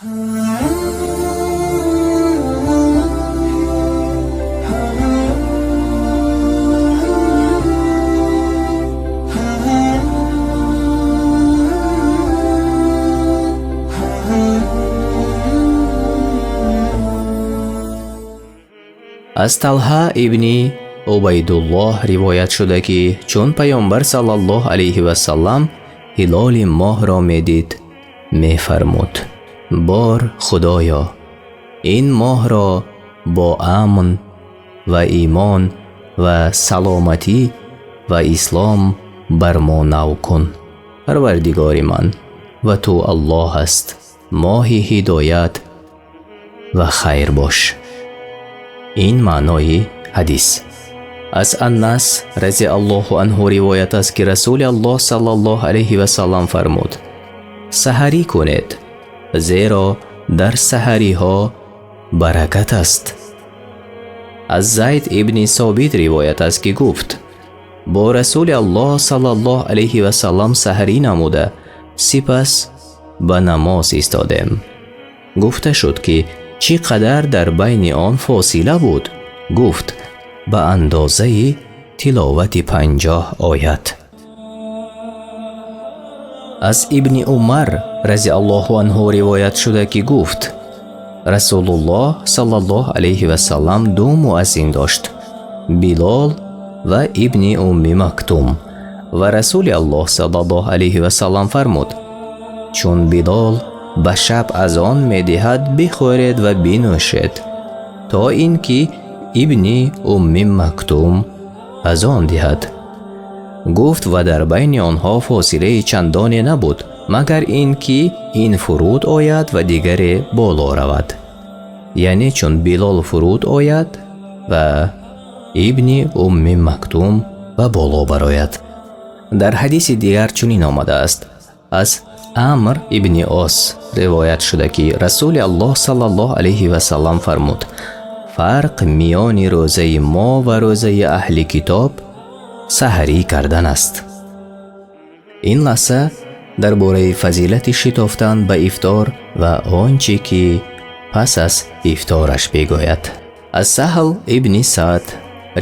Аз Талҳа ибни Убайдуллоҳ ривоят шуда, ки чун Паёмбар саллаллоҳу алайҳи васаллам ҳилоли моҳро медид, мефармуд: бор Худоё, ин моҳро бо амн ва имон ва саломатӣ ва ислом бар мо нав кун. Парвардигори ман ва ту Аллоҳ аст, моҳи ҳидоят ва хайр бош. Ин маънои ҳадис. Аз Анас разияллоҳу анҳу ривоят аст, ки Расулуллоҳ саллаллоҳу алайҳи васаллам фармуд: саҳарӣ кунед, зеро дар саҳариҳо баракат аст. Аз Зайд ибни Собит ривоят аст, ки гуфт: бо Расулуллоҳ саллаллоҳу алайҳи васаллам саҳарӣ намуда, сипас ба намоз истодем. Гуфта шуд, ки чӣ қадар дар байни он фосила буд? Гуфт: ба андозаи тиловати 50 оят. Аз Ибни Умар разияллоҳу анҳу ривоят шуда, ки гуфт: Расулуллоҳ саллаллоҳу алайҳи васаллам ду муаззин дошт, Билол ва Ибни Умми Мактум. Ва Расулуллоҳ саллаллоҳу алайҳи васаллам фармуд: чун Билол ба шаб азон медиҳад, бихӯред ва бинӯшед, то инки Ибни Умми Мактум азон диҳад. Гуфт: ва дар байни онҳо фосилаи чандоне набуд, магар инки ин фуруд ояд ва дигаре боло равад. Яъне чун Билол фуруд ояд ва Ибни Умми Мактум ба боло барояд. Дар ҳадиси дигар чунин омадааст: аз Амр ибни Ос ривоят шуда, ки Расулуллоҳ саллаллоҳу алайҳи васаллам фармуд: фарқ миёни рӯзаи мо ва рӯзаи аҳли китоб саҳарӣ кардан аст. Ин лаҳза дар бораи фазилати шитофтан ба ифтор ва он чӣ ки пас аз ифтораш бигӯяд. Аз Саҳл ибни Саъд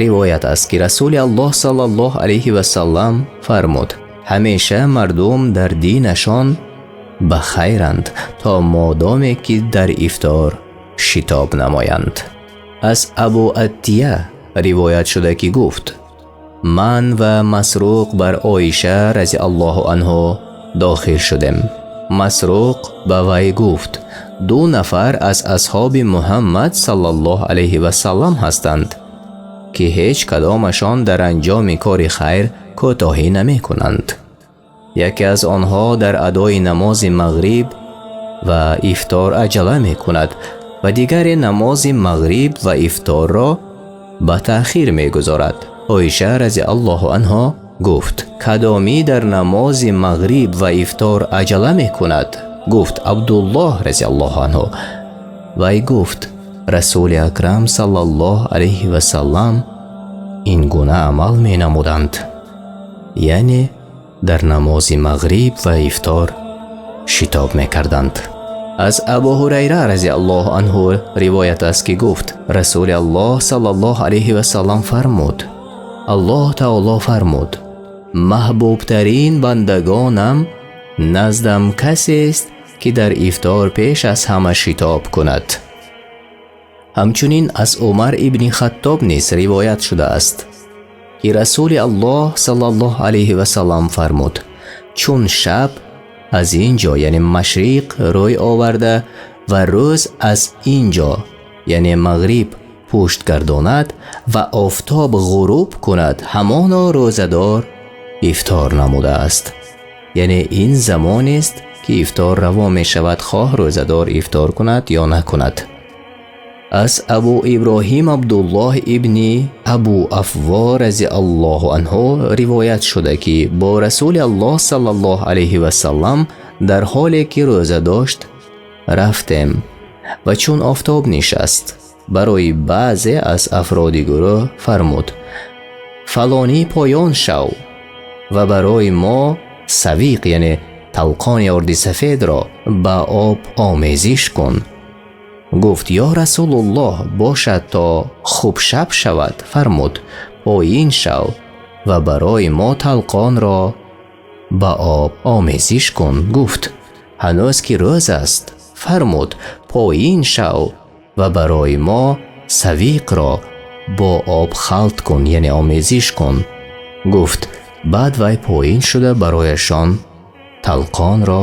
ривоят аст, ки Расулуллоҳ саллаллоҳу алайҳи васаллам фармуд: ҳамеша мардум дар динашон ба хайранд, то модоме ки дар ифтор шитоб намоянд. Аз Абу Аттия ривоят шуда, ки гуфт: ман ва Масруқ бар Оиша разияллоҳу анҳу дохил шудем. Масруқ ба вай гуфт: ду нафар аз асҳоби Муҳаммад саллаллоҳу алайҳи васаллам ҳастанд, ки ҳеҷ кадомашон дар анҷоми кори хайр кӯтоҳӣ намекунанд. Яке аз онҳо дар адои намози мағриб ва ифтор аҷала мекунад ва дигаре намози мағриб ва ифторро ба таъхир мегузорад. Оиша разияллоҳу анҳо гуфт: кадомӣ дар намози мағриб ва ифтор аҷала мекунад? Гуфт: Абдуллоҳ разияллоҳу анҳу. Вай гуфт: Расули Акрам саллаллоҳу алайҳи васаллам ин гуна амал менамуданд, яъне дар намози мағриб ва ифтор шитоб мекарданд. Аз Абу Ҳурайра разияллоҳу анҳу ривоят аст, ки гуфт: Расулуллоҳ саллаллоҳу алайҳи васаллам фармуд: Аллоҳ таоло фармуд: маҳбубтарин бандагонам наздам касест, ки дар ифтор пеш аз ҳама шитоб кунад. Ҳамчунин аз Умар ибни Хаттоб низ ривоят шудааст, ки Расулуллоҳ саллаллоҳу алайҳи васаллам фармуд: чун шаб аз ин ҷо, яъне машриқ, рӯй оварда ва рӯз аз ин ҷо, яъне мағриб, пушт гардонад ва офтоб ғуруб кунад, ҳамоно рӯзадор ифтор намудааст. Яъне ин замонест, ки ифтор раво мешавад, хоҳ рӯзадор ифтор кунад ё накунад. Аз Абу Иброҳим Абдуллоҳ ибни Абу Афво разияллоҳу анҳу ривоят шуда, ки бо Расулуллоҳ саллаллоҳу алайҳи васаллам дар ҳоле ки рӯза дошт рафтем ва чун офтоб нишаст, барои баъзе аз афроди гурӯҳ фармуд: фалонӣ поён шав ва барои мо савиқ, яъне Талқони орди сафедро ба об омезиш кун. Гуфт: Ё Расулуллоҳ, бошад то хуб шаб шавад. Фармуд: Поин шав ва барои мо талқонро ба об омезиш кун. Гуфт: Ҳанӯз ки рӯз аст. Фармуд: Поин шав ва барои мо савиқро бо об халт кун, яъне омезиш кун. Гуфт: Баъд вай поин шуда барояшон талқонро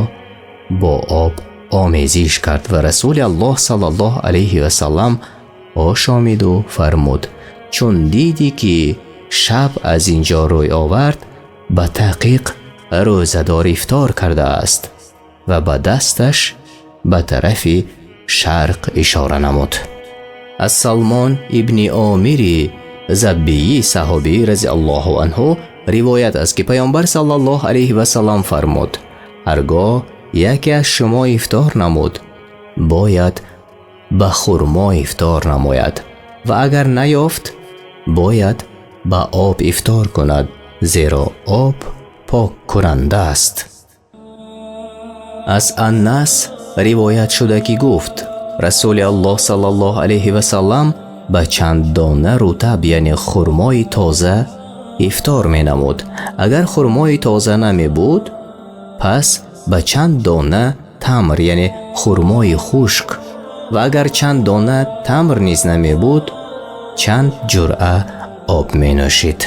бо об омезиш кард ва Расули Аллоҳ саллаллоҳу алайҳи васаллам ошомиду фармуд: Чун дидӣ ки шаб аз ин ҷо рӯй овард, ба таҳқиқ рӯзадор ифтор кардааст. Ва ба дасташ ба тарафи шарқ ишора намуд. Аз Салмон ибни Омири Заббии саҳобӣ разияллоҳу анҳу ривоят аст, ки Паёмбар саллаллоҳу алайҳи васаллам фармуд: Ҳаргоҳ яке аз шумо ифтор намуд, бояд ба хурмо ифтор намояд ва агар наёфт, бояд ба об ифтор кунад, зеро об поккунанда аст. Аз Анас ривоят шуда, ки гуфт: Расули Аллоҳ саллаллоҳу алайҳи васаллам ба чанд дона рутаб, яъне хурмои тоза, ифтор менамуд. Агар хурмои тоза намебуд, пас ба чанд дона тамр, яъне хурмои хушк, ва агар чанд дона тамр низ намебуд, чанд ҷуръа об менӯшид.